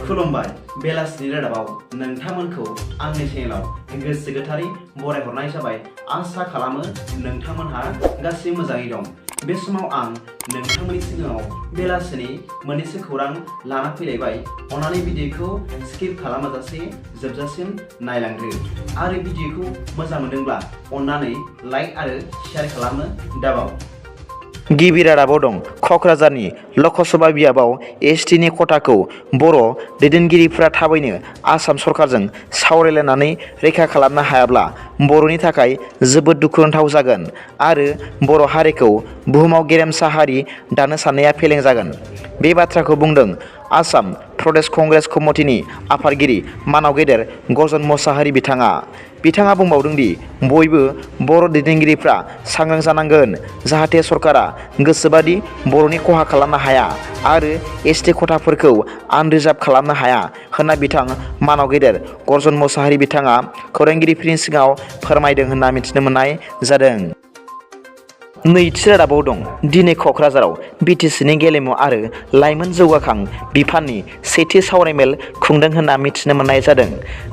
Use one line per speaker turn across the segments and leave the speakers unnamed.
खुलुमबाय बेलासिनि रादाबाव नोंथांमोनखौ आंनि चेनेलाव गोसो गोथारै बरायहरनाय जाबाय। आसा खालामो नोंथांमोनहा गासै मोजाङै दं। बे समाव आं नोंथांमोननि सिगाङाव बेलासिनि मोननैसो खौरां लाना फैलायबाय। अन्नानै भिडिअखौ स्किप खालामाजासे जोबजासिम नायलांदो आरो भिडिअखौ मोजां मोनदोंब्ला अन्नानै लाइक आरो शेयार खालामनो दाबाव। गिबि रादाबाव दं क'क्राझारनि लकसभा बियाबाव एसटिनि खथाखौ बर' दैदेनगिरिफोरा थाबैनो आसाम सरकारजों सावरायलायनानै रैखा खालामनो हायाब्ला बर'नि थाखाय जोबोद दुखुनांथाव जागोन आरो बर' हारिखौ बुहुमाव गेरेमसा हारि दानो साननाया फेलें जागोन। बे बाथ्राखौ बुंदों आसाम प्रदेश कंग्रेस कमिटिनि आफादगिरि मानाव गेदेर गर्जन मोसाहारि बिथाङा बुंबावदों दि बयबो बर' दैदेनगिरिफ्रा सांग्रां जानांगोन जाहाथे सरकारा गोसोबादि बर'नि खहा खालामनो हाया आरो एसटि खथाफोरखौ आनरिजार्भ खालामनो हाया होनना बिथां मानाव गेदेर गर्जन मोसाहारि बिथाङा खौरांगिरिफोरनि सिगाङाव फोरमायदों होनना मिथिनो मोननाय जादों। नैथि रादाबाव दं दिनै क'क्राझाराव बिटिसिनि गेलेमु आरो लाइमोन जौगाखां बिफाननि सेथि सावरायमेल खुंदों होनना मिथिनो मोननाय जादों।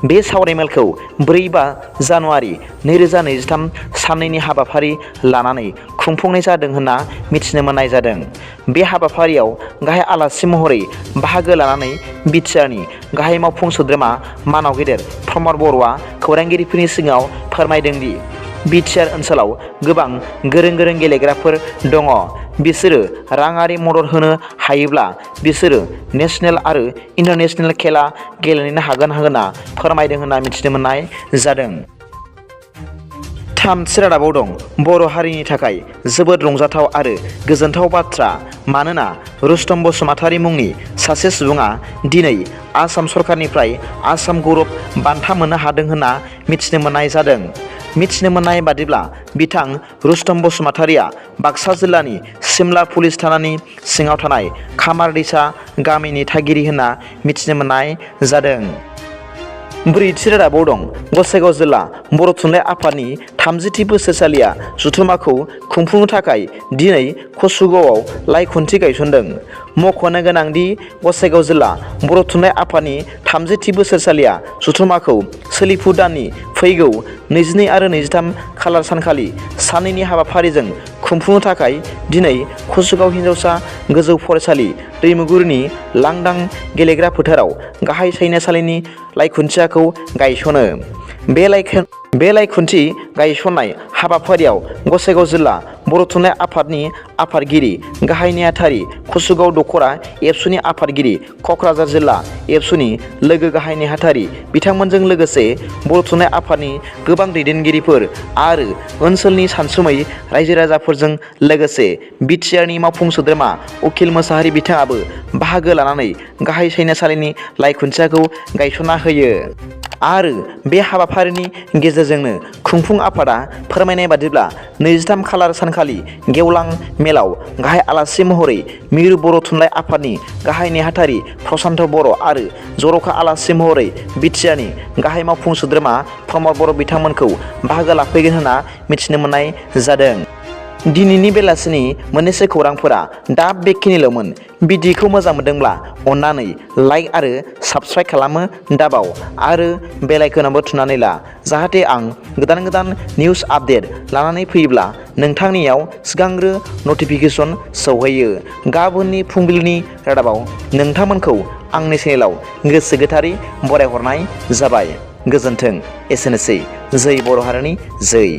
बे सावरायमेलखौ 4 जानुवारि 2023 साननैनि हाबाफारि लानानै खुंफुंनाय जादों होनना मिथिनो मोननाय जादों। बे हाबाफारियाव गाहाय आलासि महरै बाहागो लानानै बिटिआरनि गाहाय मावफुं सोद्रोमा मानाव गेदेर प्रमद बर'आ खौरांगिरिफोरनि सिगाङाव फोरमायदों दि बिटिआर ओनसोलाव गोबां गोरों गेलेग्राफोर दङ। बिसोरो राङारि मदद होनो हायोब्ला बिसोरो नेशनेल आरो इन्टारनेशनेल खेला गेलेनो हागोन होनना फोरमायदों होनना मिथिनो मोननाय जादों। थामथि रादाबाव दं बर' हारिनि थाखाय जोबोद रंजाथाव आरो गोजोनथाव बाथ्रा मानोना रुस्तम बसुमतारी मुंनि सासे सुबुङा दिनै आसाम सरकारनिफ्राय आसाम गौरब बान्था मोननो हादों होनना मिथिनो मोननाय जादों। मिथिनो मोननाय बादिब्ला बिथां रुस्तम बसुमतारीया बाक्सा जिल्लानि सिमला पुलिस थानानि सिङाव थानाय खामारदैसा गामिनि थागिरि होनना मिथिनो मोननाय जादों। ब्रैथि रादाबाव दं गसाइगाव जिल्ला बर' थुनलाइ आफादनि 30थि बोसोरसालिया जथुम्माखौ खुंफुंनो थाखाय दिनै कसुगावआव लाइखुन्थि गायसनदों। मख'नो गोनांदि गसाइगाव जिल्ला बर' थुनलाइ आफादनि 30थि बोसोरसालिया जथुम्माखौ सोलिफु दाननि फैगौ 22 आरो 23 खालार सानखालि साननैनि हाबाफारिजों खुंफुंनो थाखाय दिनै कसुगाव हिनजावसा गोजौ फरायसालि दैमुगुरिनि लांदां गेलेग्रा फोथाराव गाहाय सायनासालिनि लाइखुन्थियाखौ गायसनो। बे लाइखुन्थि गायसननाय हाबाफारियाव गसाइगाव जिल्ला बर' थुनलाइ आफादनि आफादगिरि गाहाय नेहाथारि कसुगाव दख'रा एबसुनि आफादगिरि क'क्राझार जिल्ला एबसुनि लोगो गाहाय नेहाथारि बिथांमोनजों लोगोसे बर' थुनलाइ आफादनि गोबां दैदेनगिरिफोर आरो ओनसोलनि सानसुमै रायजो राजाफोरजों लोगोसे बिटिआरनि मावफुं सोद्रोमा उखिल मोसाहारि बिथाङाबो बाहागो लानानै गाहाय सायनासालिनि लाइखुन्थियाखौ गायसनना होयो। आरो बे हाबाफारिनि गेजेरजोंनो खुंफुं आफादा फोरमायनाय बादिब्ला 23 खालार सानखालि गेवलां मेलाव गाहाय आलासि महरै मिरु बर' थुनलाइ आफादनि गाहाय नेहाथारि प्रसान्त बर' आरो जर'खा आलासि महरै बिटिआरनि गाहाय मावफुं सोद्रोमा प्रमद बर' बिथांमोनखौ बाहागो लाफैगोन होनना मिथिनो मोननाय जादों। दिनैनि बेलासिनि मोननैसो खौरांफोरा दा बेखिनिल'मोन। भिडिअखौ मोजां मोनदोंब्ला अन्नानै लाइक आरो साबस्क्राइब खालामनो दाबाव आरो बेल आइकनावबो थुनानै ला जाहाथे आं गोदान निउस आपडेट लानानै फैयोब्ला नोंथांनियाव सिगांग्रो नटिफिकेसन सौहैयो। गाबोननि फुंबिलिनि रादाबाव नोंथांमोनखौ आंनि चेनेलाव गोसो गोथारै बरायहरनाय जाबाय। गोजोन्थों। एसेनोसै। जै बर' हारिनि जै।